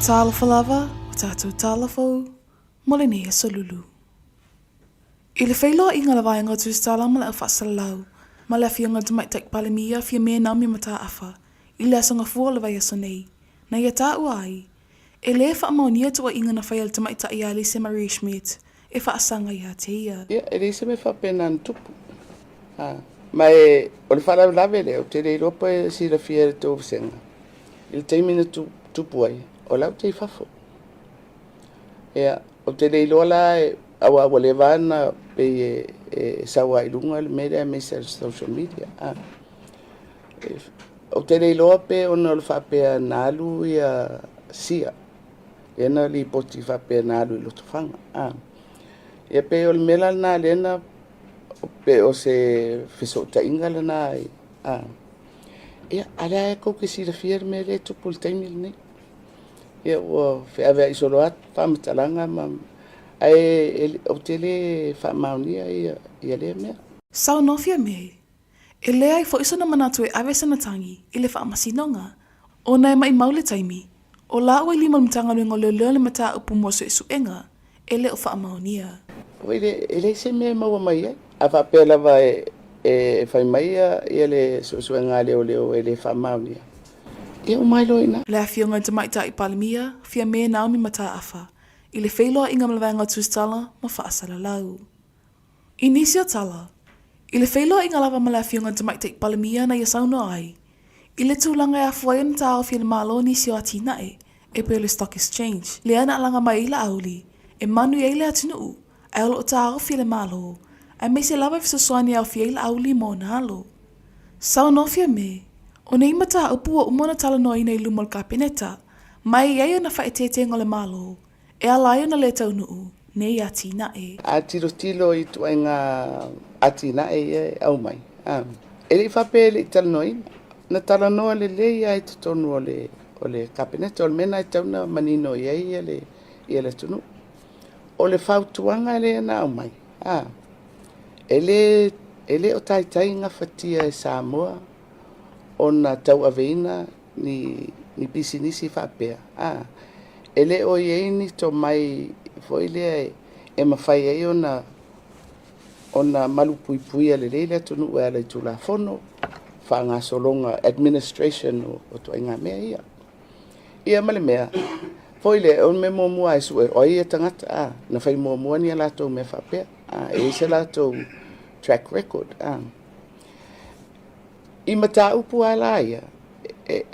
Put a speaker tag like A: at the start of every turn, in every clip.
A: Talofa lava o tatou tala fou mo lenei aso lulu. I le feiloaiga a le Vaega o Tusitala ma le Au Faasalalau ma le Afioga i le Tamaitai Palemia Fiame Naomi Mataafa i le Aso Gafua o le vaiaso nei, na ia taua ai, e lē faamaonia tuuaiga na faia e le Tamaitai ia Lise Marie Schmidt e faasaga ia te ia.
B: Ia, e leai se mea faapena na tupu. A, ma e, o le faalavelave lea, ou te le iloa pe silafia e le tou vasega, i le taimi na tupu ai, o la ou te i fafo. Ia, ou te le iloa la, aua ua leva lava ona pei e sau lava i luga le mea lea aemaise o le social media. A, ou te le iloa pe ona o le faapea na alu ia Sia, lea na lipoti faapea na alu i Lotofaga. A, ia pei o le mea la lena lea na pei o se fesootaiga lena. A, ia, a o lea tou te silafia le mea lea e tupu i le taimi lenei. Ia ua feaveai solo atu faamatalaga ma ae ou te le faamaonia ia ia lea mea.
A: Saunoa Fiame, E leai foi sona manatu e ave sana tagi i le faamasinoga, ona e maʻimau le taimi, o lāua i lima o le Matagaluega o Leoleo le mataupu mo suesuega e le o faamaonia.
B: Oi le, e leai se mea e maua mai ai. A faapea lava e fai mai ia le suesuega a leoleo e le faamaonia, ia uma ai loa i ina.
A: Le Afioga i le Tamaitai Palemia, Fiame Naomi Mataafa, i le feiloaiga ma le Vaega o Tusitala ma Faasalalau. I nisi o tala, i le feiloaiga lava ma le Afioga i le Tamaitai Palemia na ia saunoa ai, i le tulaga e afua ai ona taofi e le Malo nisi o atinae e pei o le Stock Exchange, lea na alaga mai ai Laauli e manuia ai le atunuu, ae o lo o taofi e le Malo, aemaise lava i fesoasoani e aofia ai Laauli ma ona alo. Saunoa Fiame, o nei mataupu ua uma ona talanoaina i luma o le Kapeneta, ma e i ai ona faaeteetega o le Malo e ala ai ona lē taunuu nei atinae.
B: A tilotilo i ituaiga atinae ia e aumai, e le i faapea e le i talanoaina. Na talanoa lelei lava i totonu o le o le Kapeneta. O le mea lena e tatau ona manino i ai le le atunuu. O le fautuaga lea na aumai, e le e le o taitai gafatia e Samoa ona tauaveina ni ni pisinisi faapea, a, e le o i ai ni tomai foi lea e mafai ai ona ona malupuipuia lelei le atunuu e ala i Tulafono, faagasologa, administration o ituaiga mea ia. Ia ma le mea foi lea, o le mea muamua lava e sue, o ai ia tagata, a, na fai muamua ni a latou mea faapea, a, e i ai se latou track record, a. I mataupu lava la ia,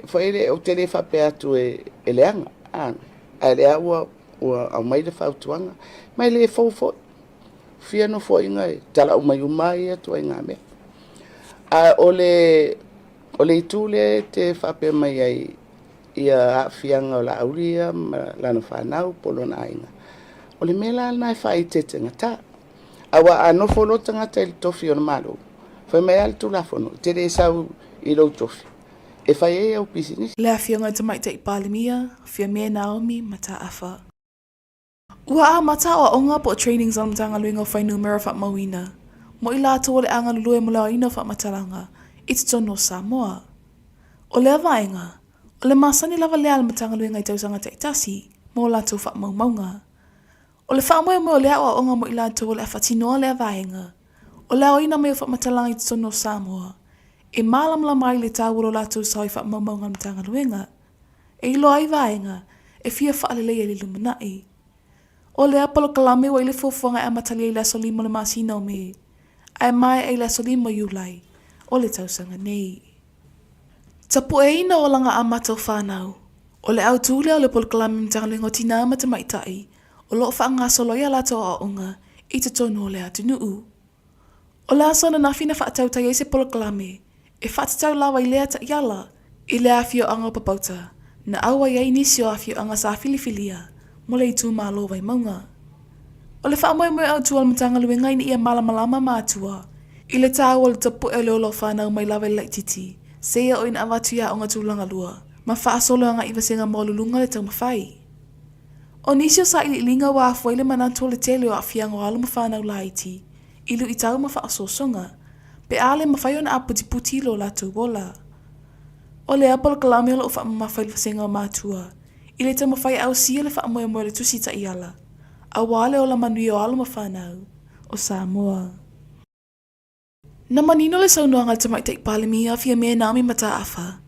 B: foi lea, ou te le faapea atu e leaga, a lea ua aumai le fautuaga, ma e le fou foi. Fia nofoaiga e talau mai uma lava ia ituaiga mea. A o le o le itu lea e te faapea mai ai ia aafiaga o Laauli ia ma lana fanau po o lona aiga, o le mea la lena e faaeteetegata. Aua a nofo loa le tagata i le tofi o le Malo, fai mai lava le Tulafono, e te le sau i lou tofi e fai ai au pisinisi.
A: Le Afioga i le Tamaitai Palemia, Fiame Naomi Mataafa. Ua amata aoaoga po o trainings a le Matagaluega o Fuainumera Faamauina mo i latou o le a galulue mo le aoina o faamatalaga i totonu o Samoa. O lea vaega, o le masani lava lea a le Matagaluega i tausaga taitasi mo latou faamaumauga. O le faamoemoe o lea aoaoga mo i latou o le a faatinoa lea vaega, o le aoina mai o faamatalaga i totonu o Samoa, e mālamalama ai le taua o lo latou sao i faamaumauga a le Matagaluega, e iloa ai vaega e fia faaleleia i le lumanai. O lea polokalame ua i le fuafuaga e amatalia i le aso 5 o le masina o Me, ae maea i le aso 5 o Iulai o le tausaga nei. Tapueina olaga amata o fanau. O le autū lea o le polokalame Matagaluega o Tinā ma Tamaitai o lo o faagasolo ai a latou aoaoga i totonu o le atunuu. O le aso ananafi na faatautai ai se polokalame e faatatau lava i lea taiala i le afioaga o Papauta na auai ai nisi o afioaga sa filifilia mo le itumalo o Vaimauga. O le faamoemoe autu o le Matagaluega ina ia malamalama matua i le taua o le tapue o le ola o fanau mai lava i le laitiiti seia oo ina avatu i aoga tulaga lua ma faasolo agai i vasega maualuluga le taumafai. O nisi o sailiiliga ua afua ai le manatu o le tele o aafiaga o alo ma fanau laiti i luitau ma faaosoosoga pe a le mafai ona aputiputi lo latou ola. O lea polokalame o lo o faamamafa i le vasega o matua. I le taumafai e ausia le faamoemoe o le Tusi Taiala, aua le ola manuia o alo ma fanau o Samoa. Na manino le saunoaga a le Tamaitai Palemia Fiamē Naomi Mataafa,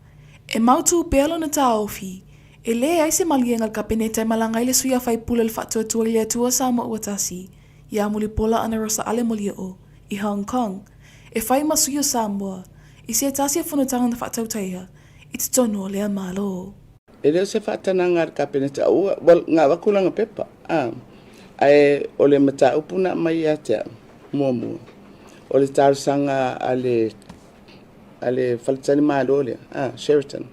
A: e mautū pea lona taofi, e leai se maliega a le Kapeneta e malaga ai le sui a faipule o le Faatuatua i le Atua Samoa Ua Tasi ia Mulipola Anarosa Ale Molioo i Hong Kong e fai ma sui o Samoa i se tasi o fonotaga na faatautaia i totonu o lea Malo.
B: E le o se faatanaga a le Kapeneta ua, well, na avatu lana pepa, a, ae o le mataupu na aumai ia te au, muamua, o le talosaga a le, a le faletalimalo lea, a, Sheraton,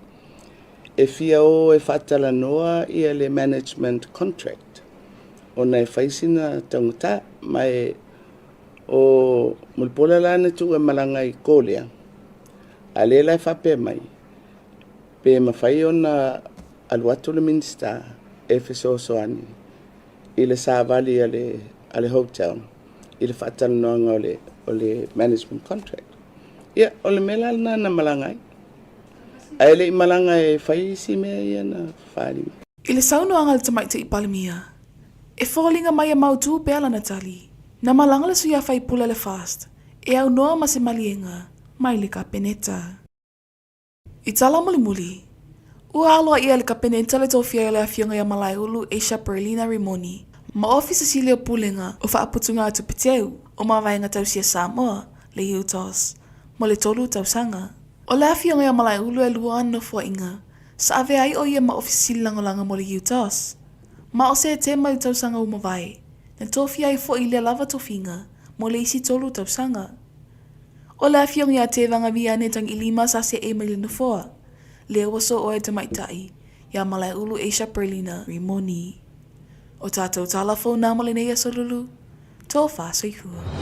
B: e fia o e faatalanoa ia le management contract, ona e fai sina taugata, ma e, o Mulipola la na tuu e malaga i Korea, a lea la e faapea mai, Pe mafai ona alu atu le Minisita e fesoasoani i le savali a le, a le hotel i le faatalanoaga o le, o le management contract. Ia, o le mea la lena na malaga ai. Ae le i malaga e fai isi mea ia na faaali mai.
A: I le saunoaga a le Tamaitai Palemia, e foliga mai e mautū pea lana tali, na malaga le sui a faipule a le FAST e aunoa ma se maliega mai le Kapeneta. I tala mulimuli, ua aloaia e le Kapeneta le tofia ai o le Afioga ia Malaeulu Asia Perlina Rimoni ma Ofisa Sili o Pulega o Faaputuga Tupe Teu o Mavaega Tausia Samoa, le UTOS, mo le 3 tausaga. O le Afioga ia Malaeulu e lua ana nofoaiga, sa avea ai o ia ma Ofisa Sili Lagolago mo le UTOS. Ma o Setema i le tausaga ua mavae, na tofia ai foi lea lava tofiga mo le isi 3 tausaga. O le afioga ia Tevaga Viane Tagilima sa seʻe mai le nofoa, lea ua sooa e tamaitai iā Malaeulu Asia Perlina Rimoni. O tātou tala fou nā mo lenei aso lulu, tofa soifua.